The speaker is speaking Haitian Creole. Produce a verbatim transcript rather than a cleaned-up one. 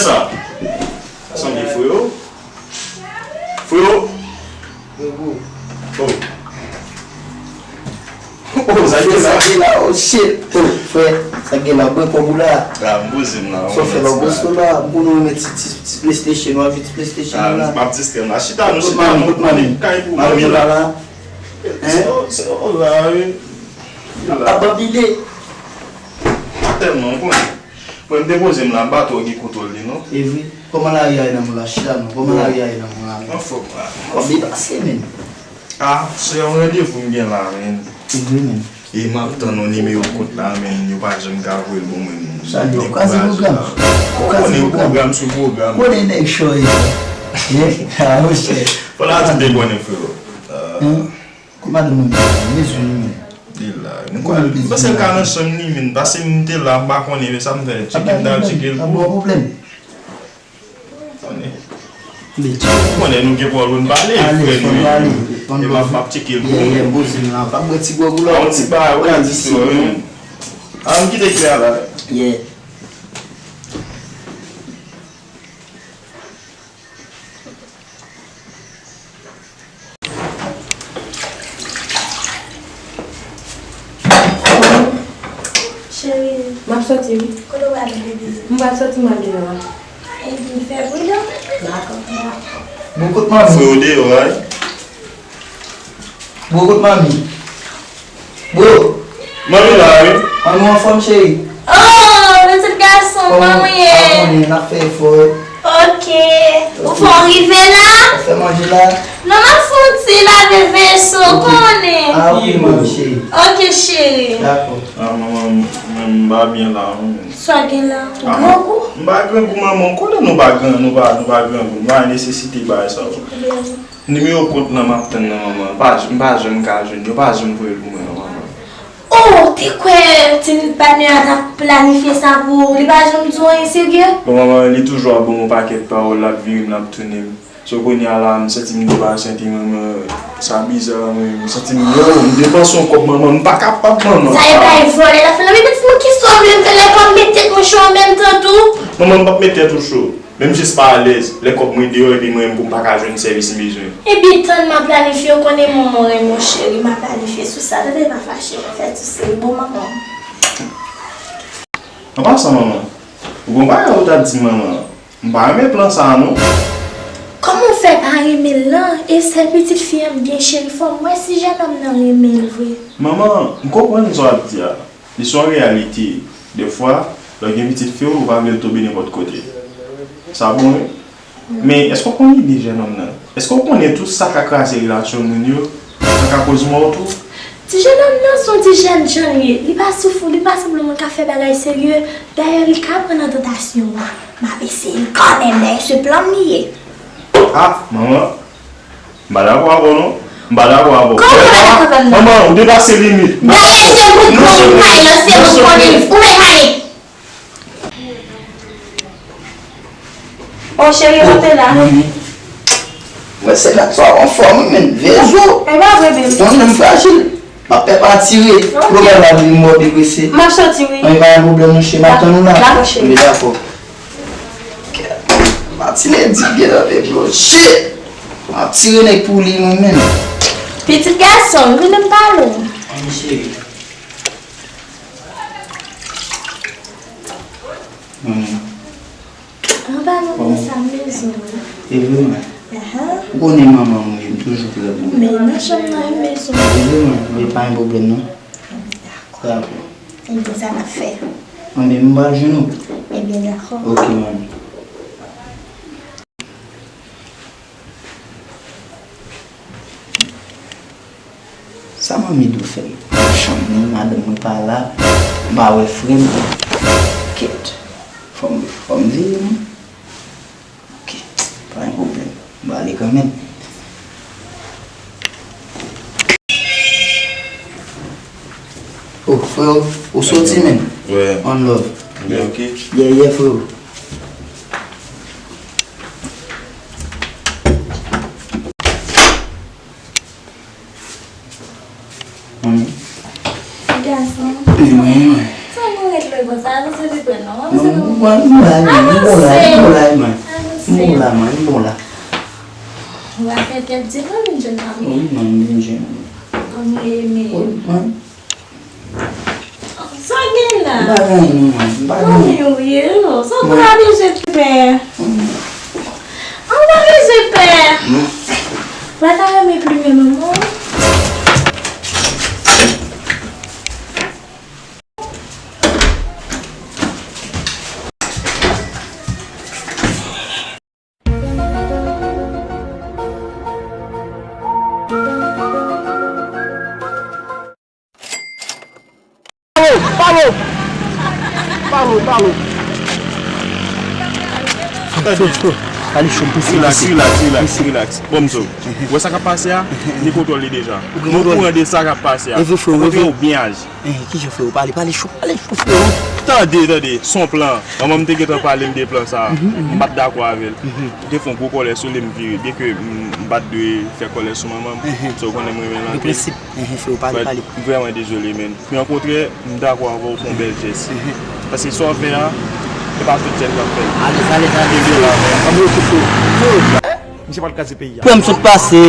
Sa. Sa sanble freo. Freo. Freo. Oh. Oh, sa gen la. Sa gen la, oh shit. Oh, frè, sa gen la, bwè kòb ou la. Ah, m poze m la. Sa w fè la, bwè sou la. M konnen w renmen ti, ti, ti PlayStation, w ap jwe ti PlayStation la. M ap distrè m la. Chita nou, chita nou. Kote mami? Kay pou mami la. Hein? Se, se, oh, la, wi. Ap babile. Tèlman, m konnen. Mwen, m te poze m la, m pa twò gen kontwòl li, non. E vre? Kòman lari a ye nan mwen la? Chita non. Kòman lari a ye nan mwen la, men? Anfòm la. Kòb li pase, men. Ah, se yon randevou m gen la, men. E vre, men. E m ap tann yon nimewo kont la, men. Yo pa janm ka voye l ban mwen, non. Sa di, ou kraze pwogram. Ou kraze pwogram. Konnen pwogram sou pwogram. Konnen nèg cho ye. Ye? Ah, monchè. Fò la di te konnen, frero. Hein? Kou madanm mwen bezwen li, men. Li la. M kwè, m panse l ka nan chanm li, men. Paske m te la, m pa konnen, men sa m fè. Tcheke m t al tcheke l pou. Ap ba w pwoblèm. Konnen. Ou konnen nou gen pwoblèm pale, frè nou ye. E m ap, m ap tcheke l pou ou. Yeah, yeah, m poze m la. Pa bwè ti gwòg ou la. Yon ti bagay, ou ka di si w renmen. A, m kite klè a la. Yeah. Cheri. M ap soti, wi. Kote w prale, bebe? M pral soti, m al deyò a. Ebyen, fè pridan. Dakò. Bon, kot manmi? Frè w deyò a, wi. Bon, kot manmi? Bro. Manmi la, wi. Manmi w anfòm, cheri? Oh, pitit gason, kòman w ye? Pa konnen, n ap fè efò, wi. Ok. Ou fè w rive la? Ou fè manje la? Non, m ap fè yon ti lave veso, ou konnen. Ah, ok, manmi, cheri. Ok, cheri. Dakò. Ah, manman, m, m pa byen la, non. Sa gen la? Ou grangou? M pa grangou, manman. Ou konnen nou pa gran, nou pa, nou pa grangou. Nou pa nesesite bagay sa yo. Nimewo kont lan m ap tann nan, manman. Pa, m pa janm ka jwenn. Yo pa janm voye l pou mwen, non, manman. Oh, te kwè ti patnè a t ap planifye sa pou ou. Li pa janm di w anyen serye? Bon, manman, li toujou ap ban m yon pakèt pawòl, l ap vire m, l ap tounen m. So, kounye a la, m santi m depasyante, manman. Sa bizar, mwen. M santi m, yo, m depanse yon kòb, manman. M pa kapab, manman. Sa e bay vòlè l ap fè la. Men pitit mwen, kisa w vle m fè? Lè m ap met tèt mwen cho an menm tan tou. Manman, m p ap met tèt ou cho. Men m jis pa alèz lè kòb mwen deyò epi mwen menm pou m pa ka jwenn sèvis m bezwen. Ebyen, tann m ap planifye, ou konnen manman w renmen w, cheri, m ap planifye sou sa. Tande, pa fache, mwen fè ti seri bon manman. An pasan, manman, ou gon bagay ou t ap di manman an. M pa renmen plan sa a, non. Kòman w fè pa renmen l lan? E sèl pitit fi an m gen, cheri, fò m wè si jennonm nan renmen l vre. Manman, m konprann sa w ap di a. Li se yon reyalite. Dèfwa, lè w gen pitit fi w, ou pa vle l tonbe nenpòt kote. Sa bon, wi. Men, èske w konn ide jennonm nan? Èske w konnen tout sa ka kraze relasyon moun yo? Sa ka koz mò tou? Ti jennonm nan se yon ti jènjan l ye. Li pa soufri, li pa sanble yon moun k ap fè bagay serye. Dayè, li ka pran nan tantasyon an. M ap eseye l kanmenm, dayè se plan m li ye. Ah, manman. M pa dakò avè w non. M pa dakò avè w. Kòman w pa dakò avè m non? Manman, ou depase limit. Dayè se bout granmoun kay lan, se ou konnen, ou menm ale. Oh, cheri, ou te la? Manmi. Mwen se la, sa w anfòm, wi, men. Vezo. E pa vre, bebe. Mwen menm frajil. M ap pè pa tire. Ok. Lè w pral la vin mò deprese. M ap soti, wi. Mwen pa gen pwoblèm, non, cheri. M ap tann ou la. Dakò, cheri. Wi, dakò. Martine di byen nan men bloche. M ap tire nèg pou li, mwen menm. Pitit gason, vin m pale w. Manmi cheri. Manmi. Anba non, men sa m bezwen wi. E vre mwen. Ahan. Ou konnen manman mwen, m toujou prè pou ou. Men nan chanm nan, m bezwen. E vre mwen, men pa gen pwoblèm non. Dakò. Dakò. Ebyen, sa n ap fè. Anben, m pral jwenn ou. Ebyen, dakò. Ok, manmi. Sa manmi dwe fè m? Chanm li, madanm mwen pa la, m pa wè frè m. Kèt. Fò m, fò m veye mwen. Ok, pa gen pwoblèm. M prale kanmenm. Oh, freo, ou soti menm? Wi. One love. Wi, ok. Yeah, yeah, freo. Manmi. Gason. Wi, manmi. Sa nou ret la? Bon, sa avanse pi prè non. Non, m bon la, m bon la, m bon la, man. M bon la, man, m bon la. Ou va fè tèt di non, vin jwenn mami. Wi, man, m vin jwenn. Anmwey, men. Wi, man. Sa gen la? M pa gen anyen non, man. M pa gen anyen. Anmwey, wi, non. Sa ou pa bezwen pè. Ou pa bezwen pè. Ou pa ta renmen plimen manman? Palo! Palo! Palo! Palo! Tande. Pale cho, m prese, relax, prese. Relax, relax, relax. Bon, m di w, ou wè sa k ap pase a? M gen kontwòl li deja. Ou gen kontwòl? Mwen okouran de sa k ap pase a. Ou konprann? Ou byen aji. Eh, kijan frewo? Pale, pale cho, pale cho, frewo. Tande, tande, se yon plan. Manman m te gentan pale m de plan sa a. M pa t dakò avè l. M te fè yon gwo kòlè sou li, m vire. Byenke m, m pa t dwe fè kòlè sou manman m. So, ou konnen m renmen l anpil. De prensip. Frewo, pale, pale. M vrèman dezole, men. Men okontrè, m dakò avè w, fè yon bèl jès. Paske sa w fè a, se pa tout jèn k ap fè l. Alèz, alèz, alèz. Kenbe la, men. Anmwey, ok, frewo. Frewo. Misye pral kraze peyi a. Pran m sot pase.